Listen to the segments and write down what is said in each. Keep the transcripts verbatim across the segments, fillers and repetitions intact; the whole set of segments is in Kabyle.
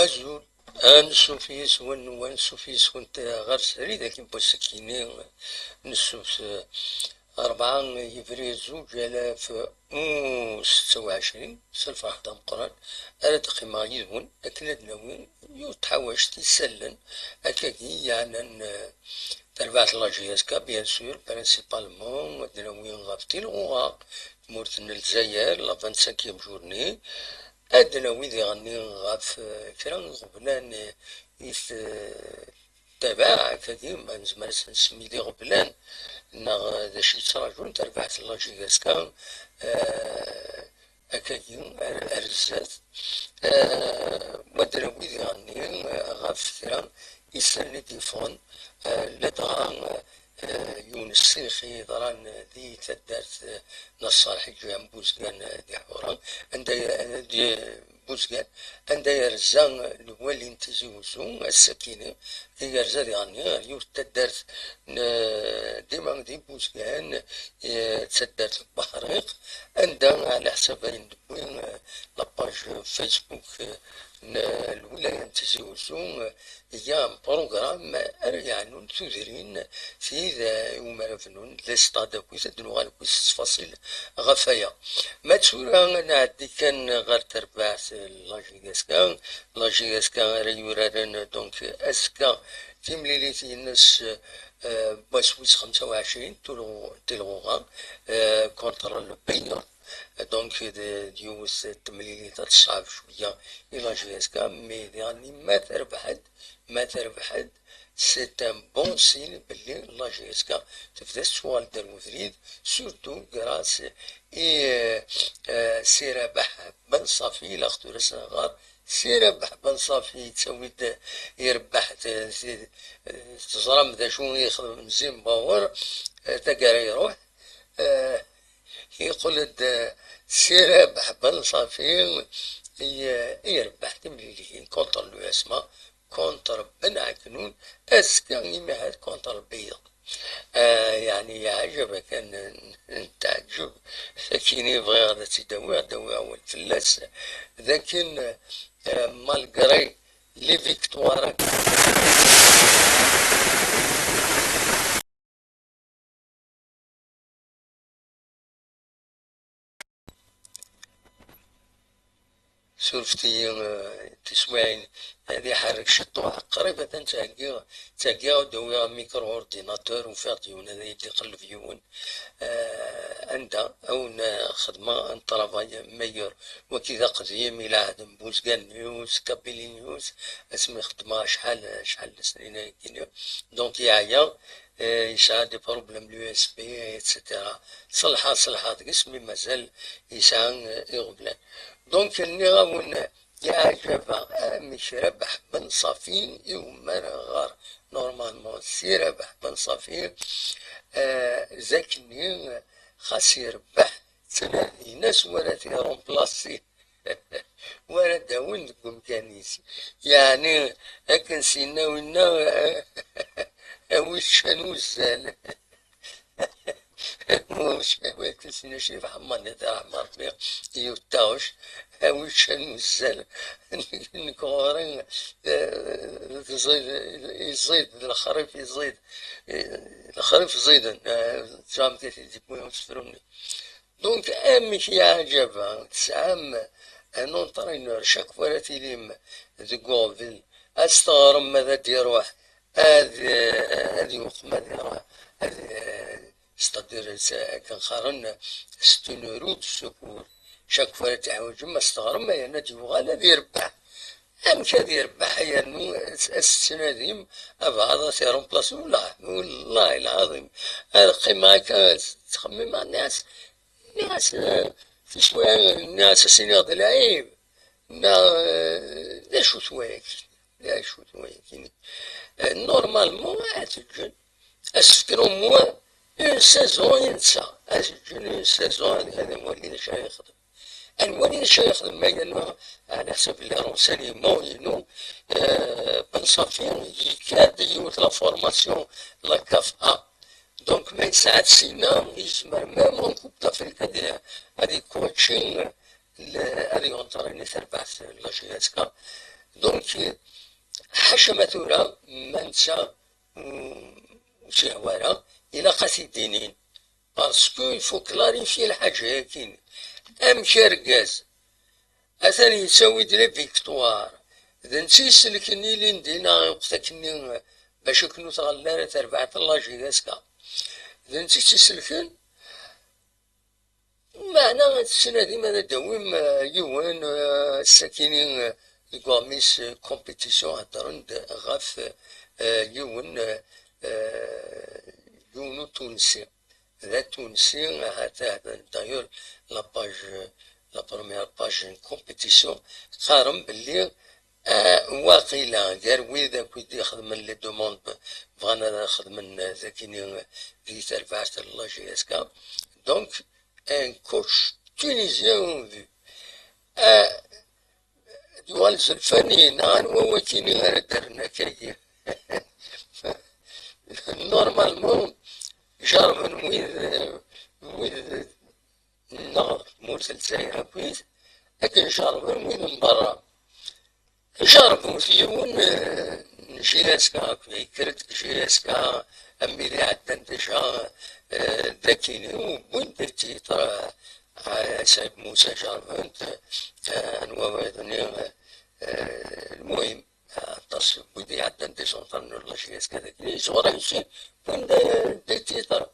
Azul, ansuf yis-wen, ansuf yis-went ɣer srid-agi n wass-agi-nni n ssubt, rebɛa yebrir zuǧ alaf u setta u ɛecrin, s lferḥ d ameqqran ara d-qqimeɣ yid-wen akken ad d-nawi yiwet n tḥawact isallen akkagi yeɛnan, eh, tarbaɛt n la J S K, bien sûr, principalement ad d-nawi ɣef tilɣuɣa tmurt n Lezzayer, la vingt-cinquième journée, ad d-nawi diɣenni ɣef, eh, kra n iɣeblan, eh, i t-, eh, tabaɛ akkagi, ma nezmer ad s-nsemmi d iɣeblan, neɣ, eh, d acu yettraǧun tarbaɛt n la J S K, eh, akkagi ar, ar zdat. Eh, wa d-nawi diɣenni, eh, ɣef kra isallen i d-yeffɣen, eh, ladɣa, eh, yiwen n ssix i yeḍran di taddart, eh, n Ṣṣerḥ Ǧihan Buzgan, eh, di Ḥura, anda, eh, di Buzgan, anda yerza lwali n Tizi Uzzu, ass-akini, yerza diɣenni ɣer yiwet n taddart n, dima di Buzgan, eh, d taddart n Buḥriq, anda, ɛla ḥsab ayen d-tewwi, eh, la page Facebook, eh, n lwilaya n Tizi Uzzu, eh, iga program ara yeɛnun tudrin tid, eh, iwumi ara bnun les stades akkit, ad d-nuɣal akkit s ttfaṣil ɣef waya. Ma d tura ad nɛeddi kan ɣer terbaɛt, eh, la J S K, la J S K ara yuraren, donc, azekka timlilit-ines, eh, n wass wis xemsa u ɛecrin, tulɣu-, tilɣuɣa, eh, contre le Bayern. Donc, d, d yiwet n temlilit ad teṣɛeb cwiya i la J S K, mais diɣenni ma terbeḥ-d, ma terbeḥ-d, c'est un bon signe belli la J S K tebda tettuɣal-d ar webrid, surtout grâce i, euh, euh, Si Rabeḥ Ben Ṣafi, ilaq tura s-nɣer Si Rabeḥ Ben Ṣafi yettawi-d, irebbeḥ-d, euh, si-, euh, teẓram d acu i yexdem Zimbawer, euh, taggara iruḥ, euh, yeqqel-d, euh, Si Rabeḥ Ben Ṣafi, i, i irebbeḥ timliliyin contre l'U S M A, contre Ben Ɛeknun, azekka imi ahat contre Lbeyyeḍ. Ah, yeɛni yeɛjeb kan n, n teɛǧeb, sakini bɣiɣ ad tt-id-awiɣ, ad d-awiɣ awal fell-as, d akken, ah, malgré les victoires. Surfet-iyi, eh, tiswiɛin ad iḥerrek ciṭṭuḥ, qrib atan ttɛeggiɣ, ttɛeggiɣ ad d-awiɣ micro-ordinateur, ufiɣ-d yiwen ad iyi-d-iqelleb yiwen. Eh, anda awen, eh, xedmeɣ un travail meilleur. Wagi d aqdim i lɛehd n Buzgan News, Kabylie News, asmi xedmeɣ acḥal, acḥal n snin ayagi. Donc yeɛya, eh, yesɛa des problèmes l'U S B, et cetera. Ṣelḥeɣ, ṣelḥeɣ deg-s, mi mazal yesɛa, eh, iɣeblan. Donc nniɣ-awen, yeɛjeb-aɣ amek Rabeḥ Ben Ṣafi iwumi ara nɣer. Normalement, Si Rabeḥ Ben Ṣafi, eh, zakkenni, xas irebbeḥ, ttnadin-as wara t-irumplasi. Wara d-awin deg umkan-is. Yeɛni, akken s-yenna winna, awi ccan uzzal. Akken s-yenna Crif Ḥemmer, di ṛṛeḥma Ṛebbi, yiwet taɣect, awi ccan uzzal. Nekk ɣur-i, eh, tẓid, iẓid, lexrif iẓid, eh, lexrif ẓiden, eh, tẓam tidi wwin usefru-nni. Donc, amek yeɛǧeb, tesɛam un entraîneur, chaque fois ara tilim deg uɣbel, ad s-teɣrem ma ad d-iruḥ, ad, ad yuqem, ad iruḥ, ad, c'est-à-dire, akken qqaren, c'est une roue de secours. Chaque fois ara teḥwaǧem, ad s-teɣrem, yerna ad yuɣal ad irebbeḥ. Amek ad yerbeḥ yernu ad tettnadim abeɛḍ ad t-iremplasi? Wellah, wellah lɛaḍim. Ad qqimeɣ akka, ttxemmimeɣ, nniɣ-as, nniɣ-as, eh, tiswiɛin, nniɣ-as, ad s-iniɣ d lɛib. Neɣ, eh, d acu-t wayagi? D acu-t wayagi? Eh, normalement, ad t-ǧǧen. Ad s-fken au moins une saison i netta. Ad t-ǧǧen une saison, ad, ad nwali d acu ara yexdem. Ad nwali d acu ara yexdem, ma yerna ɛla ḥsab les renseignements-inu, eh, Ben Safi yekka-d yiwet la formation, la CAF A. Donc, ma yesɛa-tt sina, yezmer même en Coupe d'Afrique ad, ad icoachi, ad yentraini tarbaɛt n la J S K. Donc, ḥaca ma tura, ma netta ur, ur s-yehwa ara, ilaq ad t-id-inin. Parce que il faut clarifier lḥaǧa-yakin. Amek argaz atan yettawi-d la victoire, d netta iselken ilindi neɣ akk takkenni bac akken ur tɣelli ara terbaɛt n la J S K. D netta i tt-iselken. Meɛna ad tettnadim ad d-tawim, eh, yiwen, eh, sakini, eh, deg uɣmis, eh, compétition, heddren-d ɣef, eh, yiwen, eh, eh, yiwen utunsi. D atunsi, ahat, ahat, d'ailleurs, la page, la première page n compétition, qqaren belli, eh, waqila gar wid akk i d-ixedmen les demandes, bɣan ad xedmen, eh, dagini, eh, di terbaɛt n la J S K. Donc, un coach tunisien en vue. Eh, ad yuɣal zelfani, neɣ anwa wakini ara d-rren akkagi? Normalement, jerrben wid, wid nneɣ tmurt n Lezzayer akkit, akken jerrben wid n berra. Jerbut yiwen, eh, n J S K, yekker-d deg J S K, am wid iɛeddan déjà, eh, dakini, wwin-d titre, eh, Saɛid Musa jerbent, eh, anwa wayeḍ-nni, eh, lmuhim, aṭas n wid iɛeddan des entraîneurs n la J S K dakini, yeẓwer ayen sin, wwin-d, eh, des titres.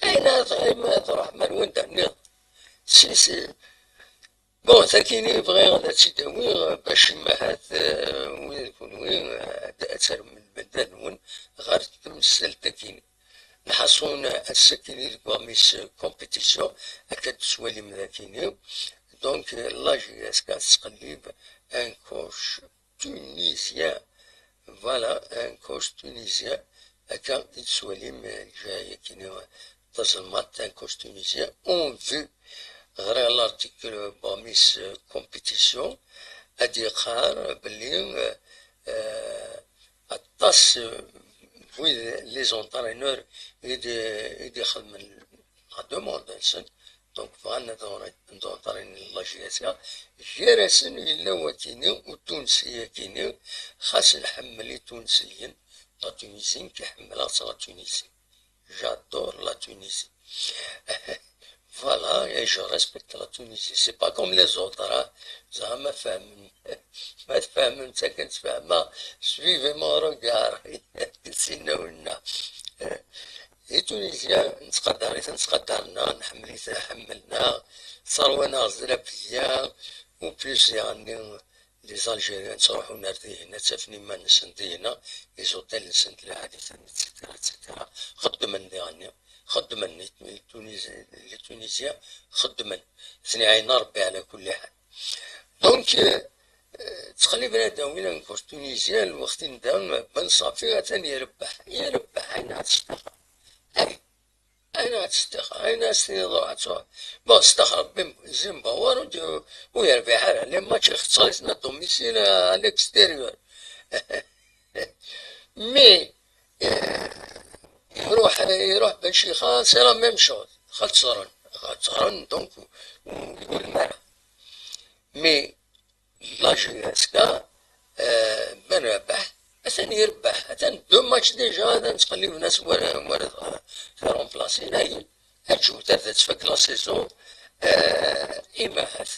Ayen ara tɣim, ad truḥ ma n wanda nniḍen. Si, si, Bon, takini bɣiɣ ad tt-id-awiɣ bac imahat, eh, wid kunwi, eh, ad, ad terrem lmendad-nwen ɣer temsalt-akini. Lḥaṣun, ass-akini deg wamis, eh, compétition, akka d-tettwalim dakini. Donc, eh, la J S K tettqellib un coach tunisien. Voilà, un coach tunisien. Akka i tettwalim, eh, lǧahi-akini, eh, tazelmaḍt, un coach tunisien en vue. Ɣriɣ l'article n wamis, eh, compétition, ad yeqqar belli, eh, eh, aṭas, eh, n wid les entraîneurs i d-, i d-ixedmen la demande-nsen. Donc, bɣan ad entraînen la J S K. Gar-asen yella wakini, utunsi-akini, xas nḥemmel Itunsiyen, la Tunisie, nekk ḥemmleɣ-tt la Tunisie. J'adore la Tunisie. Voilà, et je respecte la Tunisie. C'est pas comme les autres, hein. Zeɛma fehmem. Ma tfehmem, d akken tfehmeɣ, suivez mon regard. Sinna winna. Itunizyan, nettqadar-iten, ttqadaren-aɣ, nḥemmel-iten, ḥemmlen-aɣ, sserwan-aɣ zrabeyya, u plus diɣenni, les Algériens ttruḥun ar dihin, ad ttafen iman-nsen dihin, les hôtels-nsen d lɛali-ten, et cetera, et cetera. Xeddmen diɣenni, xeddmen, les Tunisiens, les Tunisiens xeddmen. Ad ten-iɛin Rebbi ɛla kulli ḥal. Donc, euh, euh, ttqelliben ad d-awin un coach tunisien, lweqt-in da, Ben Safi atan irebbeḥ, irebbeḥ, ayna ad tecbeḥ. Ay, ayna ad testaxer. Ayen as-tiniḍ ruḥ ad tṛuḥ. Bon, testaxer Bim-, Zimbabwe, ur d-, ur yerbiḥ ara. Les matchs ixeṣṣer-iten à domicile, à l'extérieur. Mais, euh, iruḥ, iruḥ Benchica, c'est la même chose. Xeṣren, xeṣren, donc, ur, ur yulem ara. Mais, la J S K, euh, Ben Rabaḥ, atan yerbeḥ, atan deux matchs déjà, atan ttqelliben-as war, war, tiremplaṣin-agi. Aǧewt ad tfak la saison, euh, imahat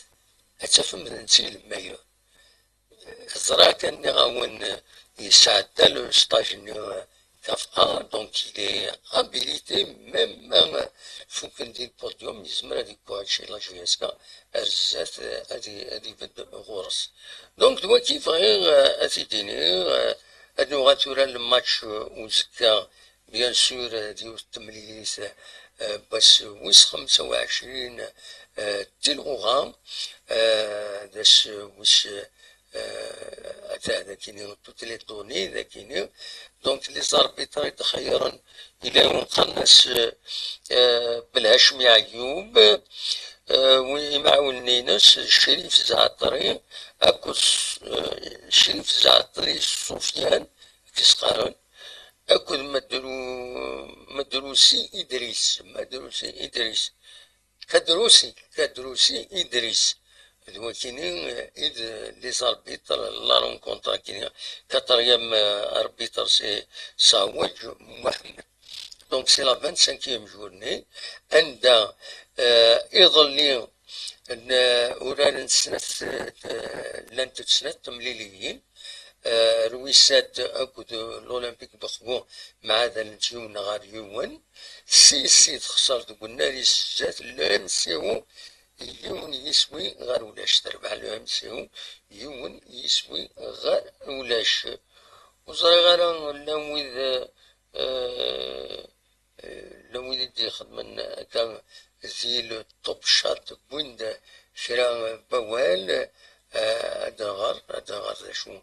ad tafem d netta i le meilleur. Ẓriɣ kan nniɣ-awen yesɛedda le stage-nni K F A, donc il est habilité, même ma fukken di le podium, yezmer ad ikuɛed chez la J S K, ar zdat ad i-, ad ibedd ɣur-s. Donc d wagi bɣiɣ, euh, ad t-id-iniɣ, euh, ad nuɣal tura le match, euh, uzekka, bien sûr, euh, d yiwet temlilit, euh, n wass wis xemsa u ɛecrin, euh, di lɣuɣa, euh, d ass wis, euh, atah dakini toutes les données, dakini. Donc, les arbitres i d-xeyyren, yella yiwen qqaren-as, euh, Belhacmi Ɛeyyub, euh, wi-, imɛawnen-ines, Crif Zɛeṭri, akked, euh, Crif Zɛeṭri Sufyan, i s-qqaren, akked Madru-, Madrusi Idris, Madrusi Idris, Kadrusi, Kadrusi Idris. D wakini, euh, i d les arbitres, la rencontre akini, quatrième, euh, arbitre, c'est Sawadj Mohamed. Donc, c'est la vingt-cinquième journée. Anda, euh, iḍelli, n-, uraren snat, euh, llant-d snat temliliyin. Euh, Rwisat akked l'Olympique Bexbu mɛadalent yiwen ɣer yiwen. Si, si texṣer deg unnar-is zdat le M C O, yiwen yiswi ɣer ulac. Terbeḥ le M C O, yiwen yiswi ɣer ulac. Ur ẓriɣ ara llan wid, euh, llan wid i d-ixedmen akka di le Top Shot, wwin-d kra n wawal, eh, ad nɣer, ad nɣer d acu,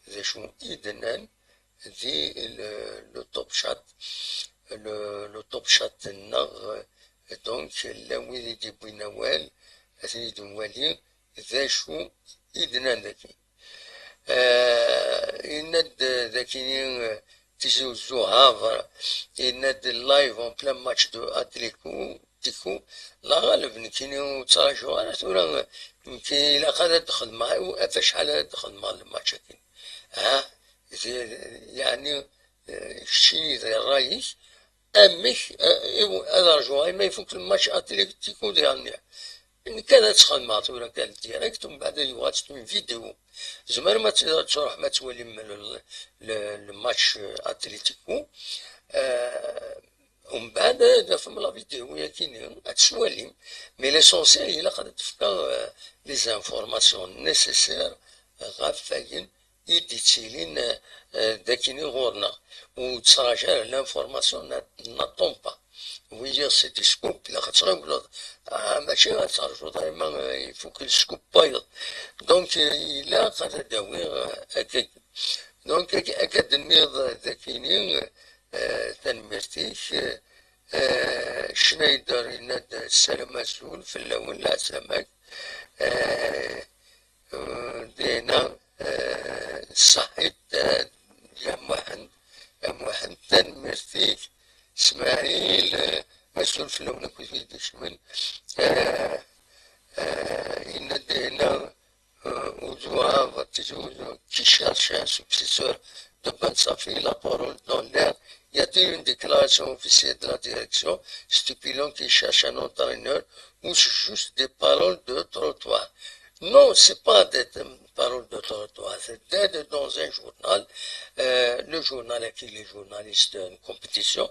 d acu i d-nnan di le, le Top Shot, le, le Top Shot-nneɣ, donc, llan wid i d-yewwin awal, ad ten-id-nwali d acu i d-nnan dagi. Eh, yenna-d dakini, eh, Tizi Uzzu Havre, yenna-d live en plein match de Atlético, Tico, la ɣaleb, nekkini ur ttrajuɣ ara tura, nekkini ilaq ad d-xedmeɣ, ɣef acḥal ara d-xedmeɣ le match-agi. Ha? Di-, yeɛni, eh, keččini di ṛṛay-ik, amek, eh, iw-, ad rǧuɣ arma ifuk le match Atlético diɣenni. Nekk ad tt-xedmeɣ tura kan direct, umbeɛd ad yuɣal s une vidéo. Tzemrem ad tt-, ad truḥem ad twalim le, le, le match, euh, Atlético. Euh, umbeɛd ad tafem la vidéo yakini, ad tt-twalim. Mais l'essentiel, ilaq ad d-tefkeḍ, euh, les informations nécessaires ɣef wayen i d-ittilin, eh, dakini ɣur-neɣ. Ur ttṛaǧu ara l'information n'a-, n'attend pas. Oui, c'est des scoops, ilaq ad tɣiwleḍ. Ah, mačči ad terǧuḍ arma, eh, ifuk le scoop wayeḍ. Donc, eh, ilaq ad d-awiɣ, eh, akka. Donc, akka, akka d-tenniḍ, eh, dakini, eh, tanemmirt-ik, eh, eh, Schneider yenna-d, "Salam azul fell-awen, leɛzama-k." Eh, Dina, eh, ṣaḥit, eh, ya Muḥend, ya Muḥend, tanemmirt-ik. Smaɛil, eh, azul fell-awen akk wid i d-ikecmen. Eh, eh, yenna-d Dina, eh, Udu Ɛaber, Tizi Uzzu, qui cherche un successeur de Ben Safi, la parole dans l'air. Y a-t-il une déclaration officielle de la direction stipulant qu'il cherche un entraîneur ou c'est juste des paroles de trottoir? Non, c'est pas des, des paroles de trottoir, c'est d'être dans un journal. Euh, le journal, qui les journalistes, une compétition,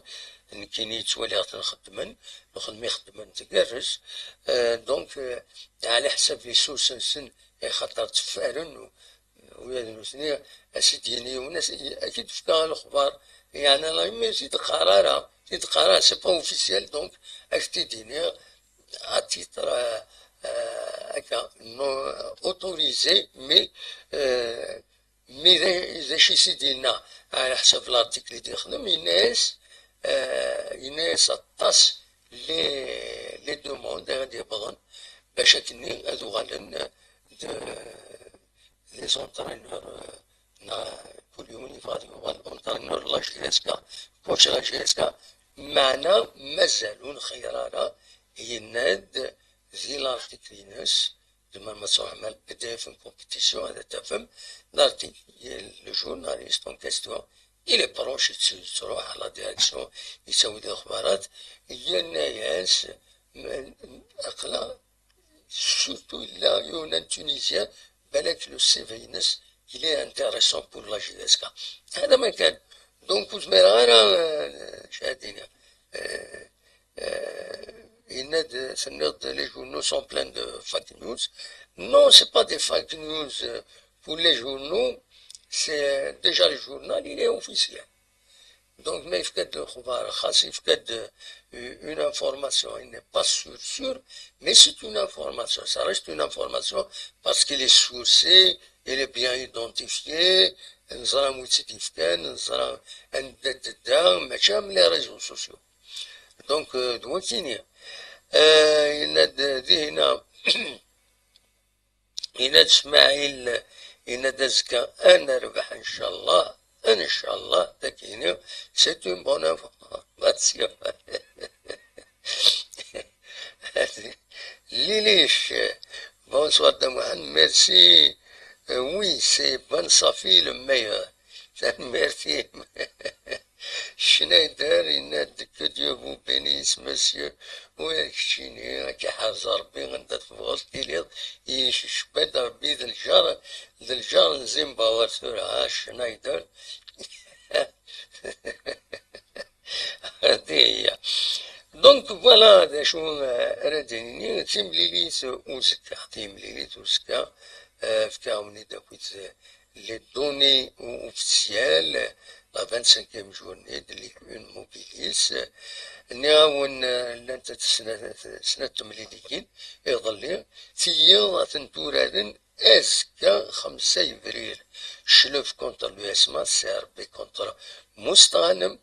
nekkini ttwaliɣ-ten xeddmen, lxedma i xeddmen tgerrez. Euh, donc, euh, ɛla ḥsab les sources-nsen, axaṭer tteffaren, u-, ula d nutni, a s-id-yini yiwen, a s-, ad k-id-fkeɣ lexbar, yeɛni la, mais ur t-id-qqar ara, ur t-id-qqar ara, c'est pas officiel, donc, ad k-t-id-iniɣ, à titre, euh, euh, akka, non, autorisé, mais, euh, mais d, d acu i s-id-yenna, ɛla ḥsab l'article i d-yexdem, yenna-yas, euh, yenna-yas aṭas les, les demandes ad d-yewwḍen bac akken ad uɣalen d, des entraîneurs, euh, neɣ kul yiwen yebɣa ad yuɣal entraîneur la J S K, coach la J S K, meɛna mazal ur nxeyyeṛ ara, yenna-d di l'article-ines, tzemrem ad truḥem ar le P D F n compétition ad tafem l'article, le journaliste en question, il est proche, yettruḥ à la direction, yettawi-d lexbarat, yenna-yas, aql-aɣ, surtout yella yiwen n Tunisien, balak le C V-ines, il est intéressant pour la J S K. هذا ما كان. Donc, ur zmireɣ ara, euh, ad iniɣ, euh, euh, yenna-d, tenniḍ-d, les journaux sont pleins de fake news. Non, c'est pas des fake news, euh, pour les journaux, c'est, euh, déjà le journal, il est officiel. Donc, ma yefka-d lexbar, xas yefka-d, euh, une information, il n'est pas sûr, sûr, mais c'est une information, ça reste une information, parce qu'il est sourcé, il est bien identifié, neẓra wi tt-id-yefkan, neẓra anda d-tedda, mačči am les réseaux sociaux. Donc, euh, d wakini. Euh, yenna-d, euh, dihina, yenna-d Smaɛil, yenna-d azekka ad nerbeḥ, ncallah, ncallah, takini, c'est une bonne information. Lilic, bonsoir Dda Muḥend, merci. Euh, oui, c'est Ben Safi le meilleur. Merci. Schneider, yenna-d, que Dieu vous bénisse, monsieur. Ur keččini, ad k-iḥrez Rebbi, anda tebɣuḍ tiliḍ, yecba-d Rebbi d lǧar, d lǧar n Zimbawer tura, ha, Schneider. Hadi hiya. Donc, voilà, d acu, euh, ara d-nini, timlilit uzekka, timlilit uzekka, euh, fkiɣ-awen-id akk les données officielles, la vingt-cinquième journée de Ligue un Mobilis. Nniɣ-awen, euh, llant snat, snat temliliyin iḍelli, tiyiḍ ad tent-uraren azekka xemsa yebrir, Cclef contre l'U S M A, C R B contre Mustɣanem,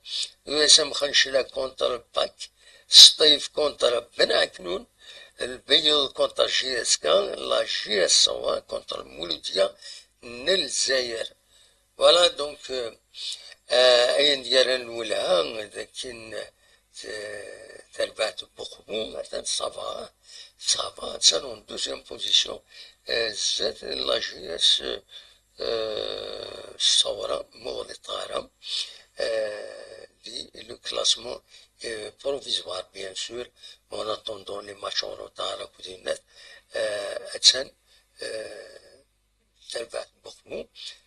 U S M Xencla contre Pak, Sṭif contre Ben Ɛeknun, Lbeyyeḍ contre J S K, la J S Sawa contre Muludya n Lezzayer. Voilà, donc, euh, euh, ayen d-yerran lwelha, d akken, euh, tarbaɛt n Buqbu, atan ça va, ça va, attan en deuxième position, euh, zdat la J S, euh, Sawa, ma ur ɣliṭeɣ ara, euh, di le classement, euh, provisoire, bien sûr, en attendant les matchs en retard, akked yinat, euh, attan, euh, tarbaɛt n Buqbu,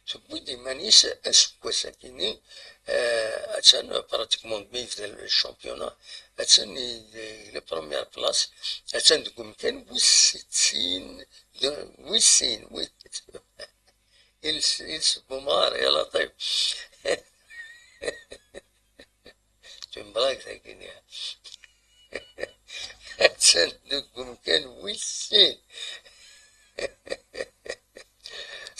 tewwi-d iman-is aseggas-agi-nni, eh, attan pratiquement deg mi yebda le championnat, attan i, i la première place, attan deg umkan wis settin, de, wis sin, wis, ils, ils se bomar, ya laṭif. C'est une blague, ça, Kenya. Attan deg umkan wis sin.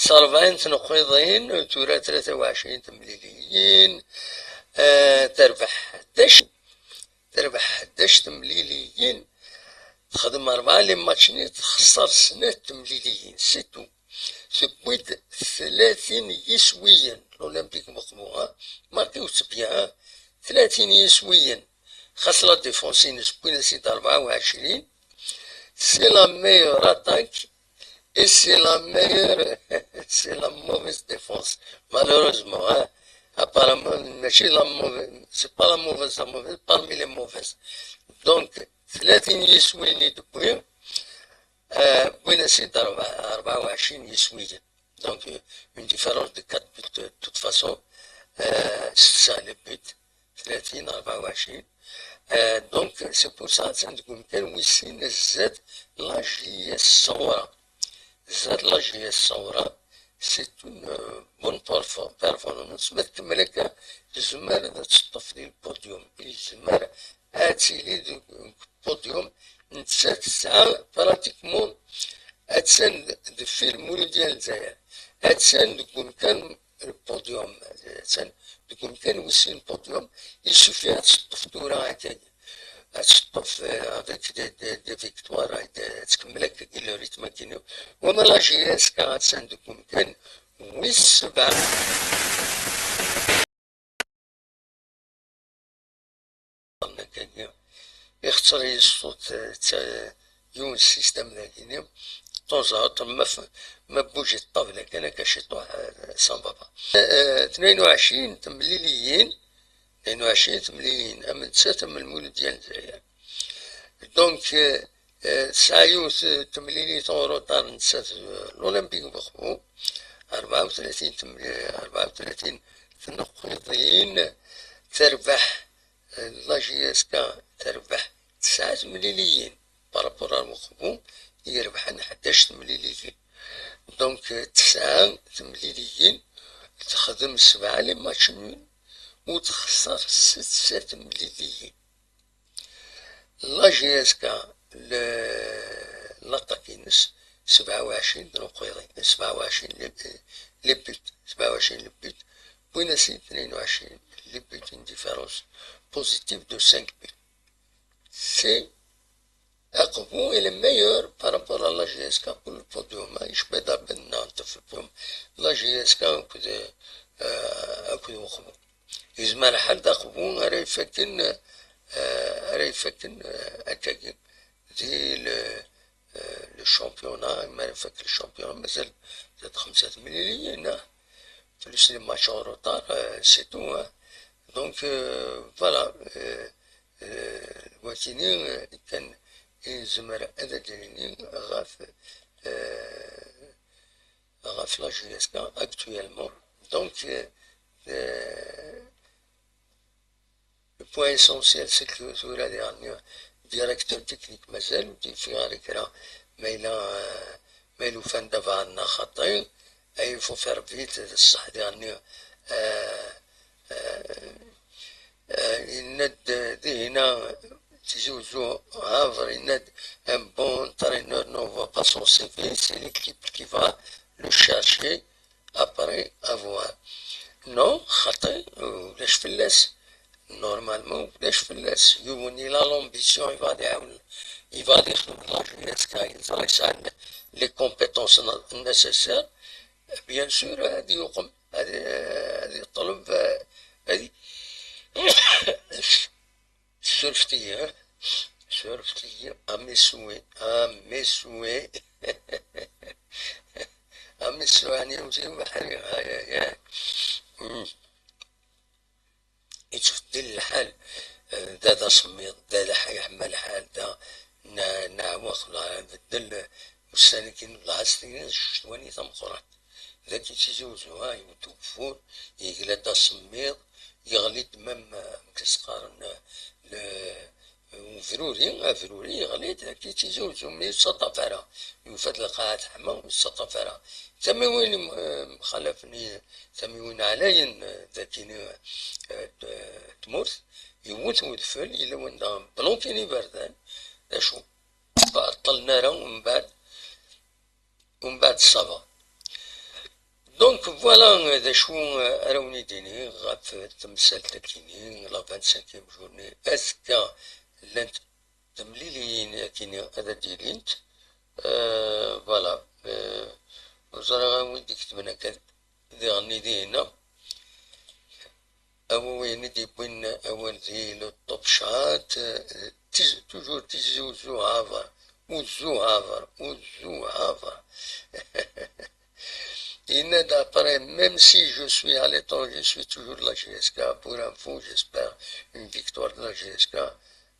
S rebɛin tneqqiḍin, tura tlata u ɛecrin temliliyin, eh, terbeḥ ḥdac, terbeḥ ḥdac temliliyin, texdem rebɛa les matchs-nni, texṣer snat temliliyin, c'est tout. Tewwi-d tlatin yiswiyen, l'Olympique Mokmo, ha? Marqué-t bien, ha? Tlatin yiswiyen. Xas la défense-ines, wwin-as-id rebɛa u ɛecrin. C'est la meilleure attaque et c'est la meilleure, c'est la mauvaise défense. Malheureusement, hein. Apparemment, mačči la mauvaise, c'est pas la mauvaise, la mauvaise, parmi les mauvaises. Donc, tlatin yiswiyen i d-wwi, euh, wwin-as-id rebɛa u ɛecrin yiswiyen. Donc, euh, une différence de quatre buts, euh, de toute façon, euh, c'est ça le but. Tlatin, rebɛa u ɛecrin. Euh, donc, c'est pour ça, attan deg umkan wis sin zdat la J S Sawa. Zdat la J S Sawa, c'est une, euh, bonne perfor-, performance. Ma tkemmel akka, tezmer ad teṭṭef di le podium. Yezmer ad tili deg podium. Nettat tesɛa pratiquement, attan deffir Muludya n Lezzayer. Attan deg umkan podium, attan deg umkan wis sin podium, il suffit ad teṭṭef tura akka. ad teṭṭef, euh, avec des, des, des victoires, ad, ad tkemmel akkagi le rythme-agi-nni. Wama la J S K attan deg umkan wis sebɛa. Ixetter-iyi ṣṣut, euh, d ta-, yiwen n système dagini, de temps à autre, ma f-, ma bouge ṭṭabla kan akka ciṭuḥ, euh, ça ne va pas. Euh, tnayen u ɛecrin temliliyin, tnayen u ɛecrin temliliyin, am nettat, am Lmulud n Lezzayer. Donc, euh, euh, tesɛa yiwet, euh, temlilit en retard nettat, euh, l'Olympique Moscou, rebɛa u tlatin temli-, rebɛa u tlatin tneqqiḍin, terbeḥ, euh, la J S K terbeḥ tesɛa temliliyin, par rapport ar Moscou i irebḥen ḥdac temliliyin. Donc, euh, tesɛa temliliyin, texdem sebɛa les matchs nuls, u texṣer setta temliliyin. La J S K, le-, l'attaque-ines, sebɛa u ɛecrin d leqwiḍin, sebɛa u ɛecrin les, les buts, sebɛa u ɛecrin les buts, wwin-asen tnayen u ɛecrin les buts, une différence positive de cinq buts. C'est aqbu est le meilleur par rapport à la J S K pour le podium, hein, je peux d'abord non, في البوم. La J S K akked, euh, akked Moscou. Yezmer lḥal d aqbu ara ifakken, euh, ara ifakken, euh, akkagi di le, euh, le championnat, mi ara ifak le championnat, mazal zdat xemsa temliliyin, ah, plus les matchs en retard, euh, c'est tout, hein. Donc, euh, voilà, euh, euh, wakini, euh, kan i nezmer ad d-nini ɣef, euh, ɣef la J S K actuellement. Donc, euh, euh, le point essentiel, c'est que tura diɣen directeur technique mazal ur d-yeffiɣ ara kra, ma yella, euh, ma yella ufan-d abaɛḍ neɣ xaṭi, il faut faire vite, d ṣṣeḥ diɣen, euh, euh, euh, yenna-d, euh, dihina Tizi Uzzu, Havre, yenna-d un bon entraîneur n'envoie pas son C V, c'est l'équipe qui va le chercher après avoir. Non, xaṭi, ulac fell-as. Normalement, ulac fell-as. Yiwen, il a l'ambition, yebɣa ad iɛawen, yebɣa ad yexdem la J S K, yeẓra yesɛa les compétences nécessaires. Bien sûr, ad yuqem, ad, ad yeṭleb, ad, surfet-iyi, surfet-iyi, à mes souhaits, à mes souhaits. À mes souhaits, يعني، وزي ما حري، هاي، هاي، هاي. مم. Yettbeddil lḥal, eh, da d asemmiḍ, da d aḥ-, yeḥma lḥal, da ne-, neɛweq, la, beddel, eh, ussan-agi n lebɛaḍ s tini, ccetwa-nni tameqqrant. Dagi Tizi Uzzu, ha, yewwet ugeffur, yegla-d asemmiḍ, yeɣli-d même, eh, amek i s-qqaren, eh, le, Ubruri, abruri yeɣli-d, dagi Tizi Uzzu, mi ur yettaṭṭaf ara. Yufa-d lqaɛa teḥma, ur yettaṭṭaf ara. Tamiwin, eh, mxalafen i tamiwin ɛlayen, eh, dagini, eh, t-, tmurt, yewwet wedfel, yella wanda blokin iberdan, d acu, ur ɛeṭṭlen ara, umbeɛd, umbeɛd ṣṣaba. Donc, voilà, d acu ara wen-id-iniɣ ɣef temsalt-akini, la vingt-cinquième journée. Azekka llant temliliyin akini ad d-ilint. Euh, voilà. Euh, ur ẓriɣ anwa i d-iketben akka diɣen-nni dihina. Awi wayen i d-yewwin awal di le top chat, euh, Tiz-, toujours Tizi Uzzu Havre, Uzzu Havre, Uzzu Havre. Yenna-d après, même si je suis à l'étranger, je suis toujours de la J S K. Pour info, j'espère une victoire de la J S K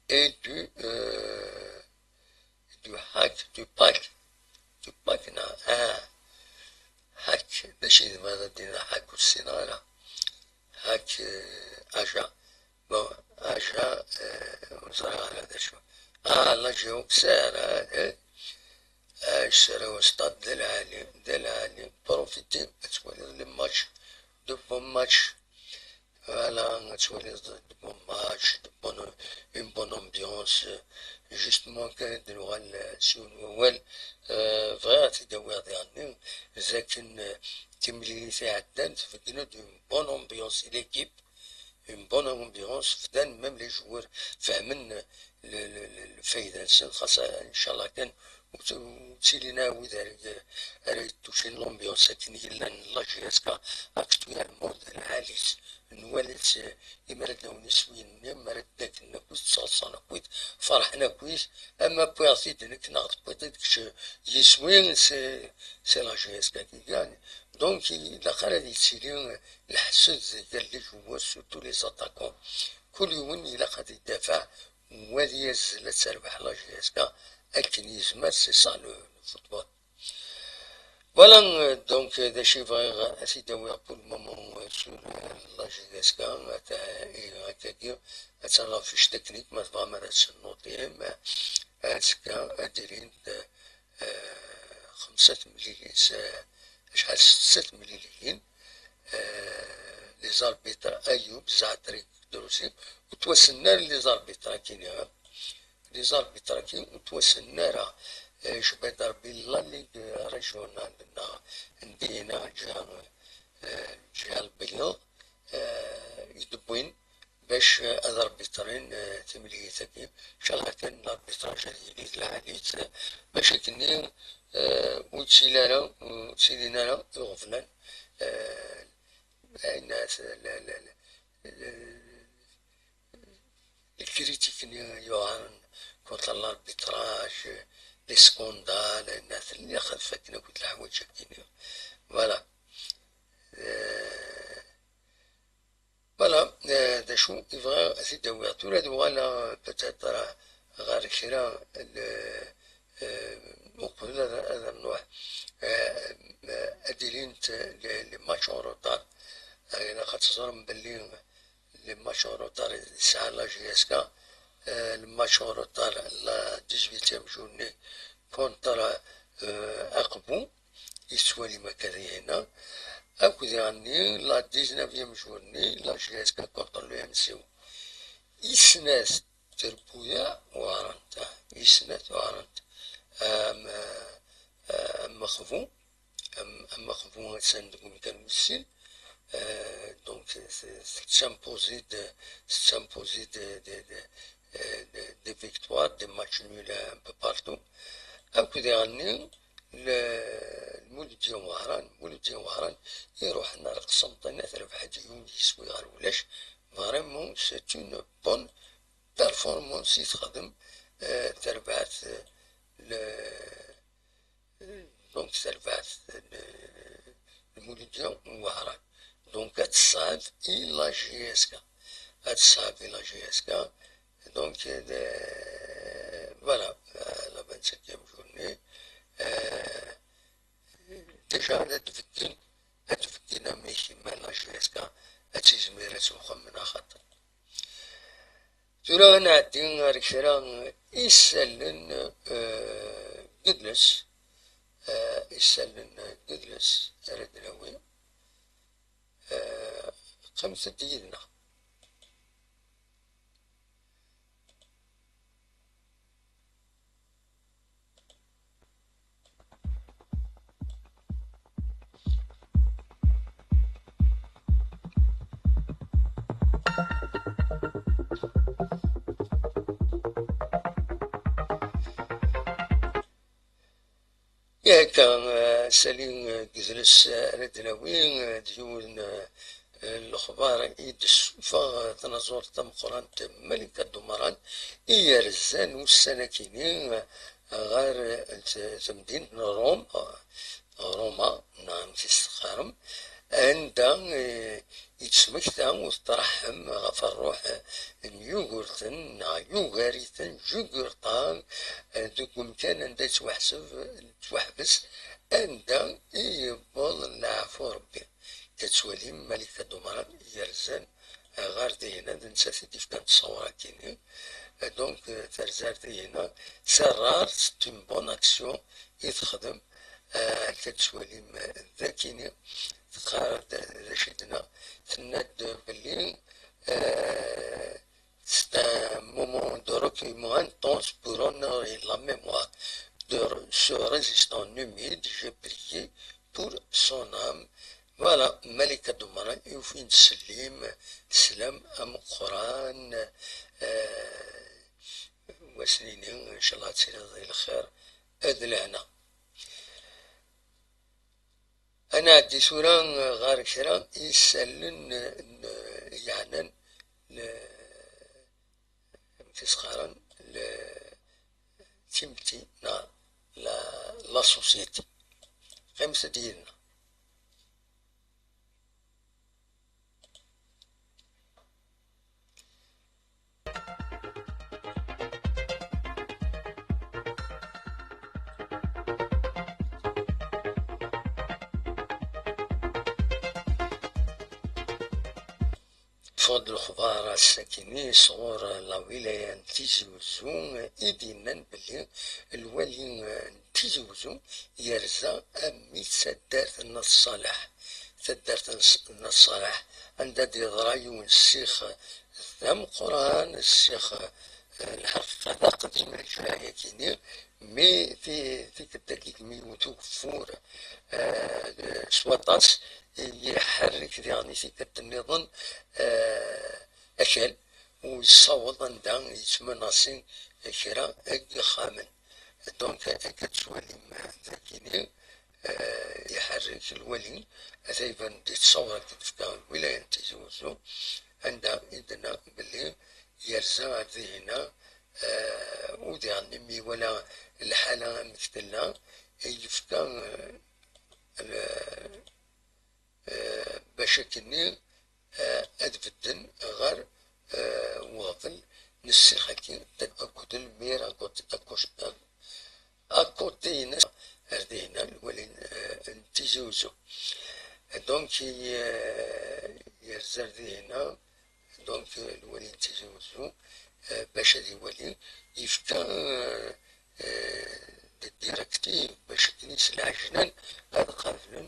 et du, euh, du hack, du pack, du pack, non, ah, hack, mačči d ma d-nini hack ur ssineɣ ara. Hack, euh, aja. Bon, aja, euh, ur ẓriɣ ara d acu. Ah, la Géoxer, ah, eh. Ah, ssaraw stade d lɛali, d lɛali. Profiter, ad twaliḍ les matchs, de bons matchs. Voilà, ad twaliḍ de bons matchs, de bonne, une bonne ambiance. Justement, kan ad d-nuɣal s yiwen wawal, euh, bɣiɣ ad t-id-awiɣ diɣenni, d akken, euh, timlilit iɛeddan tbeggen-d une bonne ambiance i l'équipe, une bonne ambiance, bdan même les joueurs fehmen le, le, le, lfayda-nsen, xas ncallah kan ur t-, ur ttilin ara wid ara, ara yettucin l'ambiance akken i yellan la J S K actuellement d lɛali-tt, nwala-tt, eh, imi ara d-awen iswiyen-nni, mi ara d-ddagen akkit, ttseḍsan akkit, ferḥen akkit, ama wwiɣ-t-id nekk neɣ tewwiḍ-t-id kečč, yiswi, c'est, c'est la J S K qui gagne. Donc, ilaq ara ad yettili lḥesd gar les joueurs, surtout les attaquants. Kul yiwen ilaq ad idafeɛ, u ad yazzel ad terbeḥ la J S K akken yezmer, c'est ça le, le football. Voilà, euh, donc, euh, d acu i bɣiɣ ad t-id-awiɣ pour le moment, euh, sur, euh, la J S K, ata, ihi, akkagi, attan la fiche technique, ma tebɣam ad tt-tennuṭim, euh, azekka ad d-ilint, euh, xemsa temlilin, s-, acḥal, setta temliliyin, euh, les arbitres Ayoub, Zɛatri, Drusi, ur ttwassnen ara les arbitres akkin, ha? Les arbitres-agi ur ttwassnen ara, eh, icebba-d Rebbi la Ligue régionale neɣ n dinna ǧiha, eh, ǧiha lbeyyeḍ, eh, i d-wwin bac, eh, ad arbitrin, eh, timlilit-agi. Ncallah kan l'arbitrage ad yili d lɛali-t, eh, bac akkenni, eh, ur yettili ara, ur ttilin ara iɣeblan, eh, ayen, la, la, la, les critiques-nni yuɛren contre l'arbitrage, les scandales, ayen aten-nni xef akken akk d leḥwayeǧ-agi-nni. Voilà. Euh, voilà, euh, d acu i bɣiɣ ad t-id-awiɣ. Tura ad uɣaleɣ, euh, peut-être, euh, ɣer kra n, euh, uqbel ad, ad nruḥ, euh, ad d-ilint les, les matchs en retard. Euh, ilaq ad teẓrem belli les matchs en retard i tesɛa la J S K, euh, le match en retard la dix-huitième journée contre, euh, Aqbu, i tettwalim akka dihin, akked diɣenni la dix-neuvième journée, la J S K contre le M C O. I snat trebbuyaɛ uɛrent, ah, i snat uɛrent. Am, am Aqbu, am, am Aqbu attan deg umkan wis sin, euh, donc, tettimpozi-d, tettimpozi-d, de, de, euh, de, des victoires, des matchs nuls un peu partout. Akked diɣenni, le, Lmuludya Wehran, Lmuludya Wehran, iruḥen ar Qsenṭina, terbeḥ-d yiwen yiswi ɣer ulac. Vraiment, c'est une bonne performance i texdem, euh, terbaɛt, euh, le, donc terbaɛt, euh, Lmuludya Wehran. Donc ad tṣeɛd i la J S K. Ad tṣeɛd i la J S K. Donc, euh, voilà, euh, la vingt-cinquième journée. Euh, déjà ad tbeddel, ad tbeddel amek ma la J S K ad tizmir ad tewxem neɣ xaṭer. Tura ad nɛeddi ar kra isallen, eh, n udles, eh, isallen n udles ara d-nawi. Eh, qqimet-d yid-neɣ. Yak, eh, sali, eh, deg idles, eh, ara d-nawi, eh, d yiwen, eh, n lexbar i d-tessuffeɣ, eh, tnaẓurt tameqqrant Malika Dumran i yerzan ussan-akini, eh, ɣer, eh, t-, temdint n Rum, eh, Roma, neɣ amek i s-teqqarem, anda, eh, yettmekta uṭṭraḥem ɣef ṛṛuḥ n Yugurten neɣ Yugar-iten, Jugurtan, eh, deg umkan anda yettwaḥseb, yettwaḥbes, anda i yewweḍ leɛfu Ṛebbi. Tettwalim Malika Dumran yerzan ɣer dihin, d nettat i d-ifkan ttṣawra-kini. Donc, terza ar dihin, c'est rare, c'est une bonne action i texdem. Ah, akka tettwalim, ah, d akini, teqqar-d d acu i d-tenna, tenna-d belli, ah, c'est un moment de recueillement intense pour honorer la mémoire de ce résistant numide. J'ai prié pour son âme. Voilà, Malika Dumran, yufi-d sslam, sslam ameqqran, eh, wass-nni, inchallah ad tiliḍ di lxir d lehna. Ad nɛeddi tura ɣer kra n yisallen n, yeɛnan l-, amek i s-qqaren, l-, timetti neɣ la, la société. Qqimet-d yid-neɣ. Ffeɣ-d lexbar ass-akini sɣur lawilaya n Tizi Wezzu, i d-yennan belli lwali n Tizi Wezzu yerza a mmi taddart n At Ṣaleḥ, taddart n Ṣ-, n At Ṣaleḥ, anda d-yeḍra yiwen ssix d ameqqran, ssix, eh, lḥaqiqa d aqdim lǧahi-akini, mi ti-, tikkelt-agi mi yewwet ugeffur, eh, s waṭas, iḥerrek diɣen i tikkelt nniḍen, eh, akal, u yessaweḍ anda yettmanasi kra n yixxamen. Donc, akka tettwalim dagini, eh, iḥerrek lwali, ata iban-d i ttṣawra i d-tefka lwilaya n Tizi Wezzu, anda i d-tenna belli yerza ar dihina, eh, u diɣen imi iwala lḥala amek tella, yefka, eh, l-, eh, bac akkenni, eh, ad bedden ɣer, eh, uɣbel n ssix-agi akked lmir akked, akked, akuṭi-ines ar dihina lwali n, eh, n Tizi Wezzu. Donc, eh, yerza ar dihina, donc, eh, lwali n Tizi Wezzu, eh, bac ad iwali, yefka, eh, eh, d-, directive bac akken i s-lɛejlan ad qablen